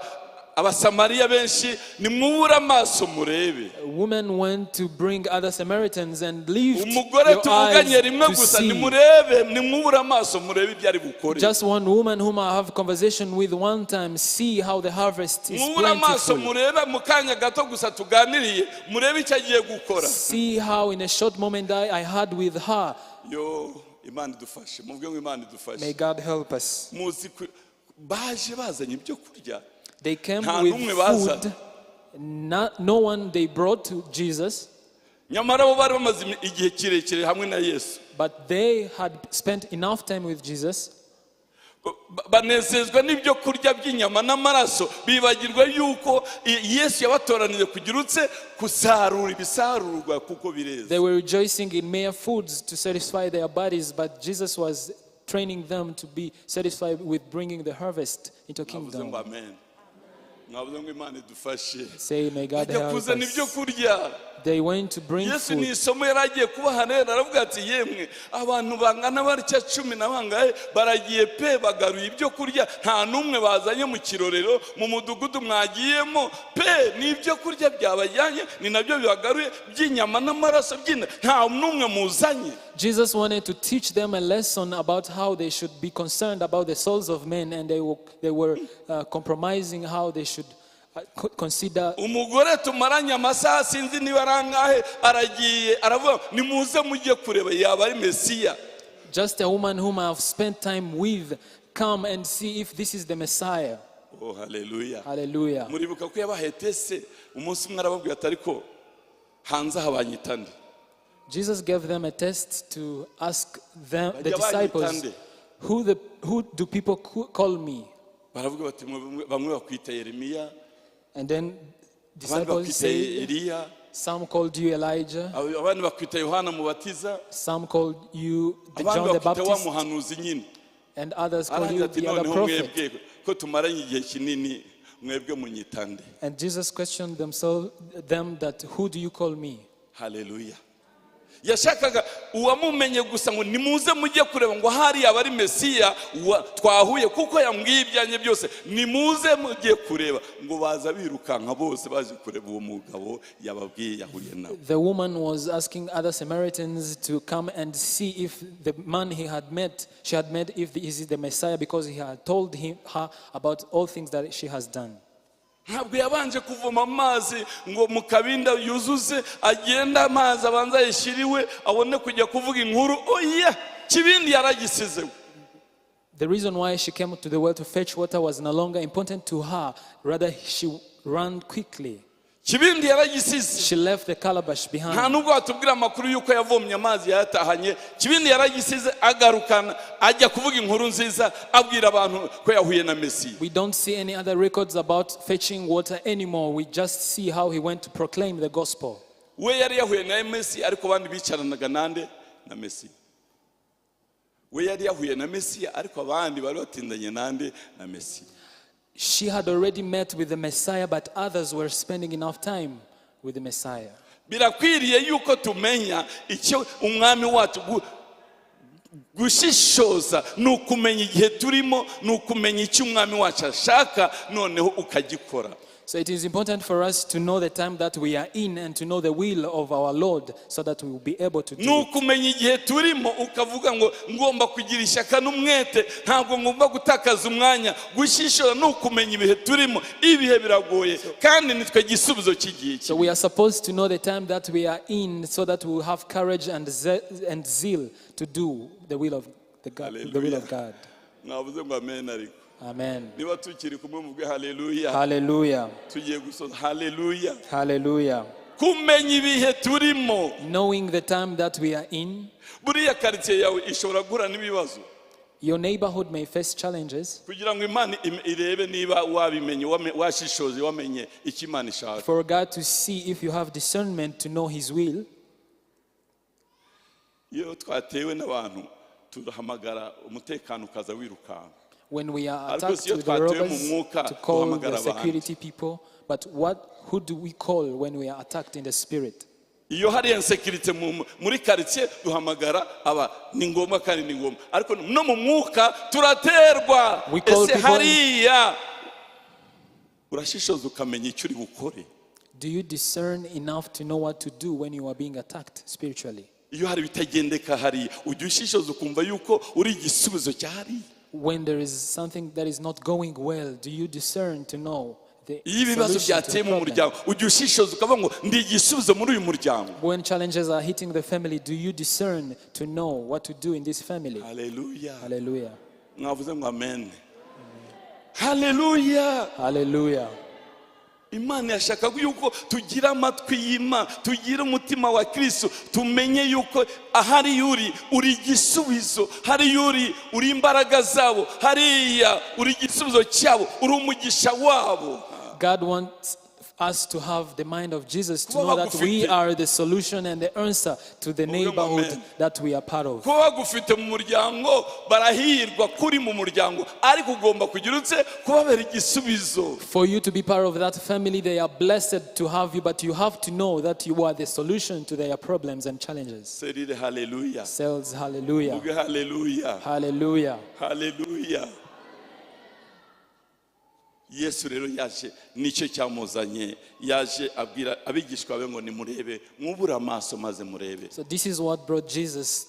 abasamariya benshi nimwubure amaso murebe. A woman went to bring other Samaritans and lift Umugore your tuvuganye eyes rimwe to gusa see. Nimurebe nimwubure amaso murebe ibyo ari bukore. Just one woman whom I have conversation with one time, see how the harvest is Mwubure amaso plentiful. Murebe mu kanya gato gusa tuganiriye murebe icyo agiye gukora. See how in a short moment I had with her. Yo Imana idufashe muvuge ngo Imana idufashe. May God help us. Muzi ku- baje bazanye ibyo kurya. They came Nta with n'umwe baza. Food. Not, no one they brought to Jesus, Nyamara bo bari bamaze imi- igihe kirekire hamwe na Yesu. But they had spent enough time with Jesus. Ba- banezezwa n'ibyo kurya by'inyama n'amaraso bibagirwa yuko i- Yesu yabatoranije kugira utse gusarura ibisarurwa kuko bireze. They were rejoicing in mere foods to satisfy their bodies, but Jesus was training them to be satisfied with bringing the harvest into Mwavuze kingdom. Ngo amen mwavuze ngo Imana idufashe. Say, may God Bajya help kuzana ibyo us. Kurya. They went to bring Yesu ni food. Isomo yari agiye kubaha rero aravuga ati yemwe abantu bangana batya cumi na bangahe baragiye pe bagaruye ibyo kurya nta n'umwe bazanye mu kirorero mu mudugudu mwagiyemo pe ni ibyo kurya byabajyanye ni nabyo bibagaruye by'inyama n'amaraso by'inda nta n'umwe muzanye. Jesus wanted to teach them a lesson about how they should be concerned about the souls of men, and they were compromising how they should consider. Umugore tumaranye amasaha sinzi niba ari angahe aragiye aravuga nimuze mujye kureba yaba ari Mesiya. Just a woman whom I have spent time with, come and see if this is the Messiah. Oh haleluya. Hallelujah. Muribuka ko yabahaye test umunsi umwe arababwira ati ariko hanze aha banyita nde? Jesus gave them a test to ask them, the Bajya banyita disciples, nde? who do people call me? Baravuga bati bamwe bakwita Yeremiya And then abandi disciples bakwita said, Eliya some called you Elijah, abandi bakwita Yohana Mubatiza some called you the abandi John the bakwita wa Baptist, muhanuzi nyine. And others called Arangiza you ati the other noneho prophet. mwebwe ko tumaranye igihe kinini mwebwe munyita nde? And Jesus questioned themselves, them that, who do you call me? Haleluya yashakaga uwamumenye gusa ngo nimuze mujye kureba ngo hariya aba ari Mesiya wa- twahuye kuko yambwiye ibyanjye byose nimuze mujye kureba ngo baza birukanka bose baje kureba uwo mugabo yababwiye yahuye nawe. The woman was asking other Samaritans to come and see if the man he had met, she had met, if he is the Messiah, because he had told her about all things that she has done. Ntabwo yabanje kuvoma amazi ngo mu kabinda yuzuze agende amazi abanza ayishyiriwe abone kujya kuvuga inkuru oya kibindi yaragisize. The reason why she came to the well to fetch water was no longer important to her. Rather, she ran quickly. Kibindi yaragisize. She left the calabash Nta behind. nubwo watubwira amakuru y'uko yavomye amazi yayatahanye kibindi yaragisize agarukana ajya kuvuga inkuru nziza abwira abantu ko yahuye na Mesiya. We don't see any other records about fetching water anymore. We just see how he went to proclaim the gospel. We yari yahuye na Mesiya ariko abandi bicaranaga nande na Mesiya we yari yahuye na Mesiya ariko abandi bari batindanye nande na Mesiya. She had already met with the Messiah, but others were spending enough time with the Messiah. Birakwiriye yuko tumenya icyo umwami wacu gu- gushishoza ni ukumenya igihe turimo ni ukumenya icyo umwami wacu ashaka noneho ukagikora. So it is important for us to know the time that we are in and to know the will of our Lord so that we will be able to Ni do it. Ukumenya igihe turimo ukavuga ngo ngomba kugira ishyaka n'umwete ntabwo ngomba gutakaza umwanya gushishoza ni ukumenya ibihe turimo ibihe biragoye kandi nitwe gisubizo cy'igihe. So we are supposed to know the time that we are in so that we will have courage and zeal to do the will of the God, the will of God. Mwavuze ngo amen ariko. Amen. Niba tukiri kumwe muvuge haleluya. Hallelujah. Tugiye gusoza haleluya. Hallelujah. Kumenya ibihe turimo. Knowing the time that we are in, Buriya karitsiye yawe ishobora guhura n'ibibazo your neighborhood may face challenges. Kugira ngo Imana im- irebe niba wabimenye wame- washishoje wamenye icyo Imana ishaka. For God to see if you have discernment to know His will. Iyo twatewe n'abantu turahamagara umutekano ukaza wirukanka. When we are Ariko attacked si iyo with the twatewe mu robbers, mwuka, to call duhamagara the abandi. Security people. But who do we call when we are attacked in the spirit? Iyo hari insécurité muri karitsiye, duhamagara aba. Ni ngombwa kandi ni ngombwa, ariko no mu mwuka turaterwa. We call Ese people. hariya urashishoza ukamenya icyo uri bukore? Do you discern enough to know what to do when you are being attacked spiritually? Iyo hari ibitagendeka hariya, ujya ushishoza ukumva yuko uri igisubizo cya hariya? When there is something that is not going well, do you discern to know the Iyo ibibazo solution to byateye the mu problem? muryango, ujya ushishoza ukavuga ngo ndi igisubizo muri uyu muryango? When challenges are hitting the family, do you discern to know what to do in this family? Haleluya. Hallelujah. Mwavuze ngo amen. Haleluya. Hallelujah. Imana yashakaga yuko tugira amatwi y'Imana, tugira umutima wa Kristo, tumenye yuko ahari uri, uri igisubizo. Hariya uri, uri imbaraga zabo. Hariya uri igisubizo cyabo, uri umugisha wabo. God wants us to have the mind of Jesus, to Kuba know that we bagufite. Are the solution and the answer to the neighborhood Amen. That we are part of. Kuba bagufite mu muryango, barahirwa kuri mu muryango, ariko ugomba kugira utse kubabera igisubizo. For you to be part of that family, they are blessed to have you, but you have to know that you are the solution to their problems and challenges. Cellule, haleluya. Cells, hallelujah. Vuge haleluya. Hallelujah. Haleluya. Yesu rero yaje, nicyo cyamuzanye. Yaje abwira abigishwa be ngo nimurebe, mwubure amaso maze murebe. So this is what brought Jesus.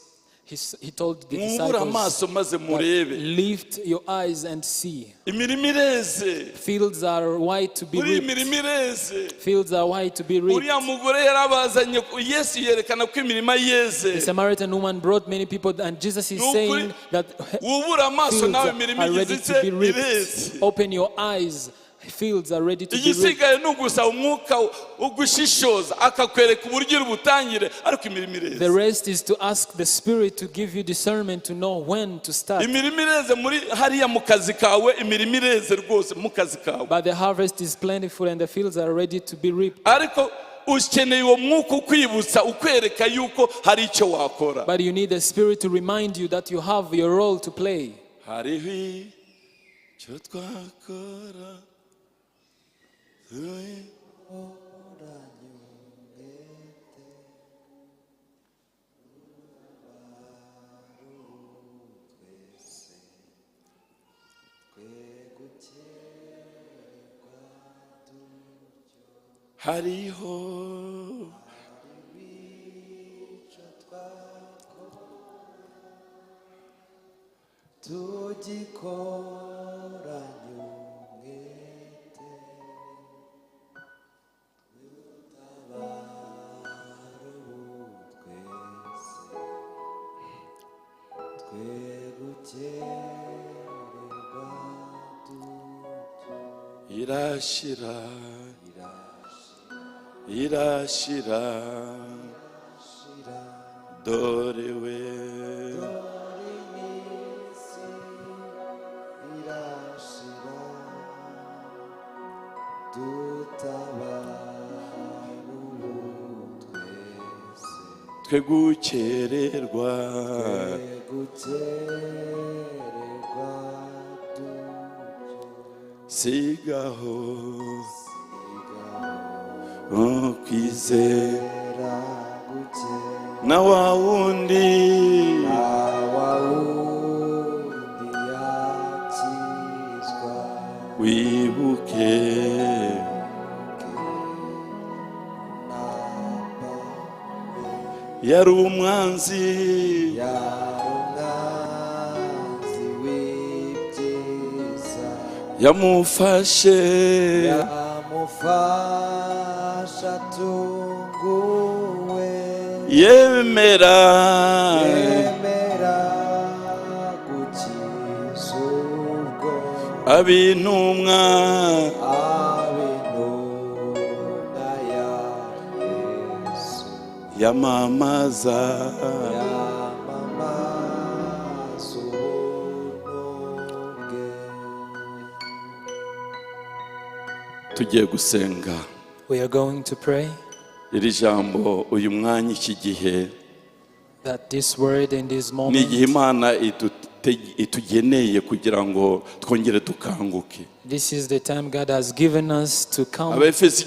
He told the Mwubure disciples, amaso maze that murebe. Lift your eyes and see. Imirima ireze. Fields are white to be Uriya reaped. imirima ireze. Fields are white to be reaped. Uriya mugore yarabazanye, Yesu yerekana ko imirima yeze. The Samaritan woman brought many people, and Jesus is Nukuri, saying that wubure amaso fields nawe, imirima are ready igize to be reaped. ireze. Open your eyes. Fields are ready to be reaped. Igisigaye ni ugusaba umwuka wo gushishoza, akakwereka uburyo uri butangire, ariko imirimo The ireze. Rest is to ask the Spirit to give you discernment to know when to start. Imirimo ireze muri hariya mu kazi kawe, imirimo ireze rwose mu kazi kawe. But the harvest is plentiful and the fields are ready to be reaped. Ariko ukeneye uwo mwuka ukwibutsa, ukwereka yuko hari icyo wakora. But you need the Spirit to remind you that you have your role to play. Hariho icyo twakora. Hariho Tugikoranye umwete, dutabare ubu twese, twe gukererwa dutyo. Irashira, irashira, dore we. Dore iminsi irashira, dutabare ubu twese, Twe gukererwa. Twe gukererwa dutyo. Sigaho. Sigaho. Kwizera. Kwizera guke. Na wa wundi. Na wa wundi yakizwa. Wibuke. Napa. Yari umwanzi. Yari umwanzi w'ibyiza. Yamufashe. Yamufasha atunguwe. Yemera. Yemera gukiza ubwo. Abintumwa. Ab'intumwa ya Yesu. Yamamaza. Yamamaza ubuntu bwe. Tugiye gusenga. We are going to pray Iri jambo, uyu mwanya, iki gihe that this word in this ni moment igihe Imana itugeneye kugira ngo twongere dukanguke. This is the time God has given us to come. Abefesi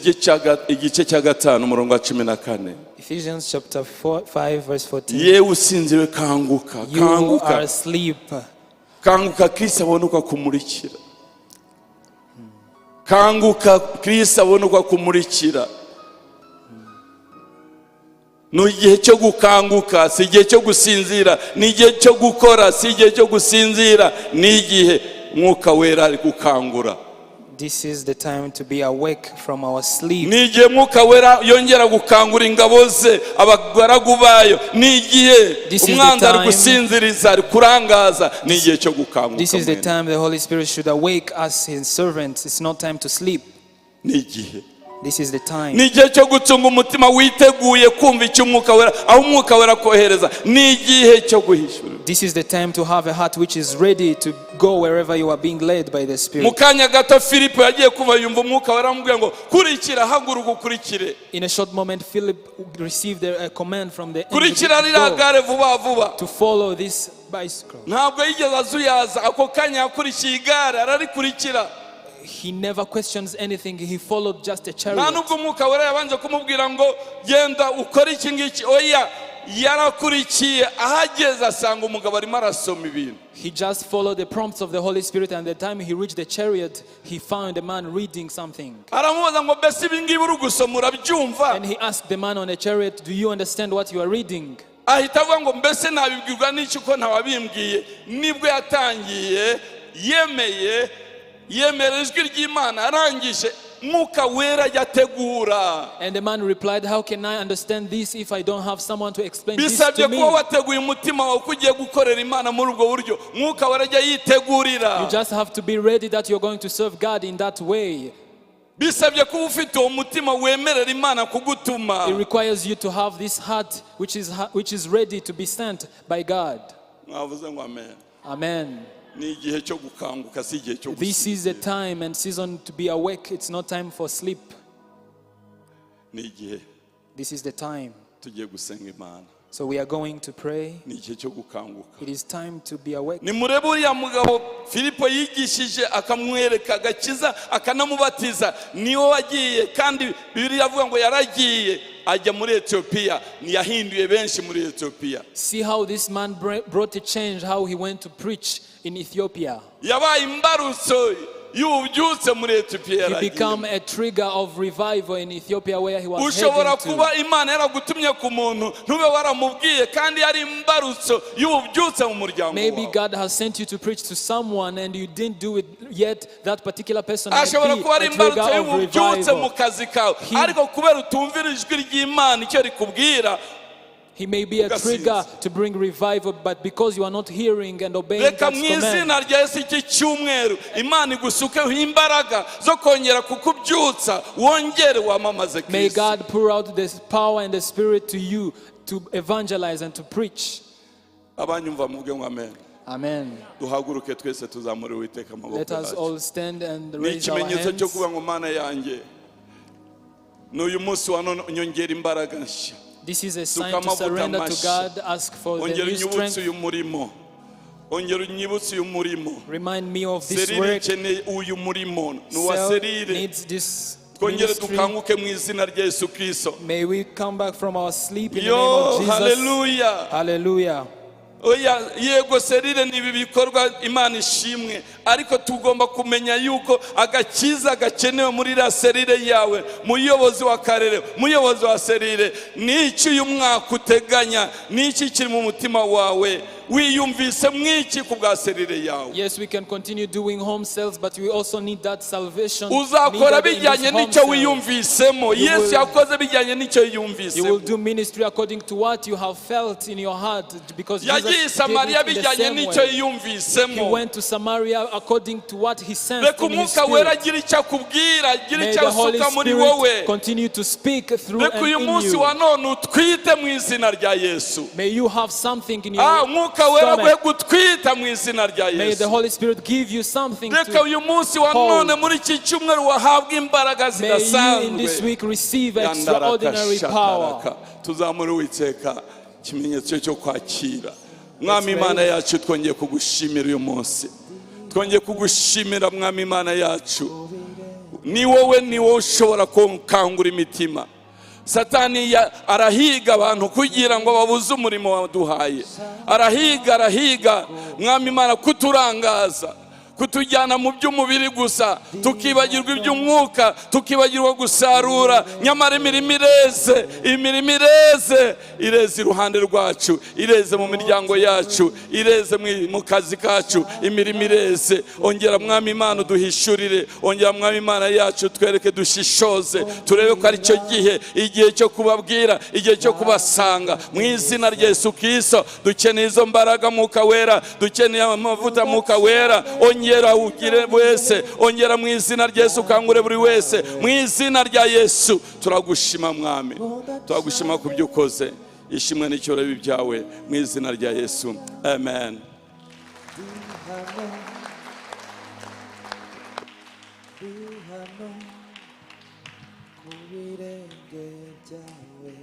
igice cya 5, umurongo wa 14. Ephesians chapter 4, 5, verse 14. Yewe usinziriwe, kanguka. You who are Kanguka, asleep, kanguka, Kristo abone uko akumurikira. Kanguka, Kristo abone uko akumurikira. Ni igihe cyo gukanguka, si igihe cyo gusinzira. Ni igihe cyo gukora, si igihe cyo gusinzira. Ni igihe Mwuka Wera ari gukangura. This is the time to be awake from our sleep. Ni igihe Mwuka Wera yongera gukangura ingabo ze, abagaragu bayo. Ni igihe This is the umwanzi ari time. gusinziriza, ari kurangaza. Ni igihe cyo gukanguka, This is the mwene. time the Holy Spirit should awake us, His servants. It's not time to sleep. Ni igihe. This is the time. Ni igihe cyo gucunga umutima witeguye kumva icyo Umwuka Wera, aho Umwuka Wera kohereza. Ni igihe cyo guhishura. This is the time to have a heart which is ready to go wherever you are being led by the Mu Spirit. kanya gato Filipo yagiye kuva yumva Umwuka Wera amubwira ngo kurikira, haguruka ukurikire. In a short moment, Philip received a command from the angel Kurikira to ririya go, gare vuba vuba. To follow this bicycle. Ntabwo yigeze azuyaza, ako kanya yakurikiye igare, ararikurikira. He never questions anything. He followed just a Nta chariot. nubwo Umwuka Wera yabanje kumubwira ngo genda ukore iki ngiki, oya. Yarakurikiye, ahageze asanga umugabo arimo arasoma ibintu. He just followed the prompts of the Holy Spirit, and the time he reached the chariot, he found a man reading something. Aramubaza ngo mbese ibi ngibi uri gusoma urabyumva? And he asked the man on the chariot, "Do you understand what you are reading?" Ahita avuga ngo mbese nabibwirwa n'iki ko ntawabimbwiye? Nibwo yatangiye yemeye, yemera ijwi ry'Imana. Arangije Mwuka Wera yategura. And the man replied, "How can I understand this if I don't have someone to explain this Bisabye to me?" kuba wateguye umutima wawe ko ugiye gukorera Imana muri ubwo buryo. Mwuka Wera ajya yitegurira. You just have to be ready that you're going to serve God in that way. Bisabye kuba ufite uwo mutima wemerera Imana kugutuma. It requires you to have this heart which is ready to be sent by God. Mwavuze ngo amen. Amen. Ni igihe cyo gukanguka, si igihe cyo This is the gusinzira. Time and season to be awake. It's not time for sleep. Ni igihe. This is the time. Tugiye gusenga Imana. So we are going to pray. Ni igihe cyo gukanguka. It is time to be awake. Nimurebe uriya mugabo Filipo yigishije, akamwereka agakiza, akanamubatiza, niwe wagiye, kandi Bibiliya avuga ngo yaragiye ajya muri Etiyopiya, ntiyahinduye benshi muri Etiyopiya. See how this man brought a change, how he went to preach in Ethiopia. Yabaye imbarutso y'ububyutse muri Etiyopiya He yaragiye. became a trigger of revival in Ethiopia where he was Ushobora heading to. kuba Imana yaragutumye ku muntu, ntube waramubwiye, kandi yari imbarutso y'ububyutse mu muryango Maybe wawe. God has sent you to preach to someone and you didn't do it yet. That particular person might Ashobora be kuba ari a trigger imbarutso of y'ububyutse mu revival. kazi kawe, ariko kubera utumvira ijwi ry'Imana icyo rikubwira, He may be a ugasinzira. Trigger to bring revival, but because you are not hearing and obeying Reka God's mu command, izina rya Yesu iki cyumweru Imana igusukeho imbaraga zo kongera kukubyutsa, wongere wamamaze may Kristo. God pour out this power and the Spirit to you to evangelize and to preach. Abanyumva muvuge ngo amen. Amen. Duhaguruke twese, tuzamure Uwiteka amaboko Let us yacu. all stand and Ni raise our ikimenyetso cyo hands. kuvuga ngo Mana yanjye, n'uyu munsi wa none unyongera imbaraga nshya. This is a sign Suka to amavuta surrender to mashya. God. Ask for the Ongera new unyibutse strength. uyu murimo, ongera unyibutse uyu murimo. Remind me of this Cellule work. ikeneye uyu murimo, ni uwa Cell cellule. needs this Twongere ministry. dukanguke mu izina rya Yesu Kirisito. May we come back from our sleep in the name Yo, of Jesus. haleluya. Hallelujah. Oya, yego, cellule ni ibi bikorwa, Imana ishimwe, ariko tugomba kumenya yuko agakiza gakenewe muri iriya cellule yawe. Muyobozi w'akarere, muyobozi wa cellule, ni iki uyu mwaka uteganya? Ni iki kiri mu mutima wawe? Wiyumvise mwiki ku bwa cellule yawe? Yes, we can continue doing home cells, but we also need that salvation Uzakora needed in bijyanye this home n'icyo cell. wiyumvisemo. You Yesu yakoze bijyanye n'icyo You will yiyumvisemo. do ministry according to what you have felt in your heart, because Yagiye i Jesus did Samariya it in the bijyanye same n'icyo way. He yiyumvisemo. went to Samaria according to what he sensed Reka in his Umwuka Wera spirit. agira icyo akubwira, agira May icyo the Holy asuka muri wowe. Spirit continue to speak through Reka and uyu in munsi you. wa none utwite mu izina rya Yesu. May you have something in Ah, your Umwuka Wera aguhe stomach. gutwita mu izina rya May the Yesu. Holy Spirit give you something Reka to uyu munsi wa hold. none muri iki cyumweru wahabwa imbaraga May you in this zidasanzwe. week receive extraordinary power. Yandarakashataraka. Tuzamure Uwiteka, ikimenyetso cyo kwakira. Mwami Imana yacu, twongeye kugushimira uyu munsi, twongeye kugushimira, Mwami Imana yacu. Ni wowe ushobora gukangura imitima. Satani arahiga abantu kugira ngo babuze umurimo waduhaye. Arahiga, arahiga, Mwami Imana, kuturangaza, kutujyana mu by'umubiri gusa, tukibagirwa iby'umwuka, tukibagirwa gusarura. Nyamara imirimo ireze, imirimo ireze, ireze iruhande rwacu, ireze mu miryango yacu, ireze mu kazi kacu, imirimo ireze. Ongera, Mwami Imana, uduhishurire. Ongera, Mwami Imana yacu, twereke, dushishoze, turebe ko ari cyo gihe, igihe cyo kubabwira, igihe cyo kubasanga mu izina rya Yesu Kristo. Dukeneye izo mbaraga, Mwuka Wera. Dukeneye amavuta, Mwuka Wera. Ongera ugire wese, ongera mu izina rya Yesu, ukangure buri wese mu izina rya Yesu. Turagushima, Mwami, turagushima ku byo ukoze. Ishimwe n'icyubahiro byawe mu izina rya Yesu, amen. Hano, ndi hano ku birenge byawe.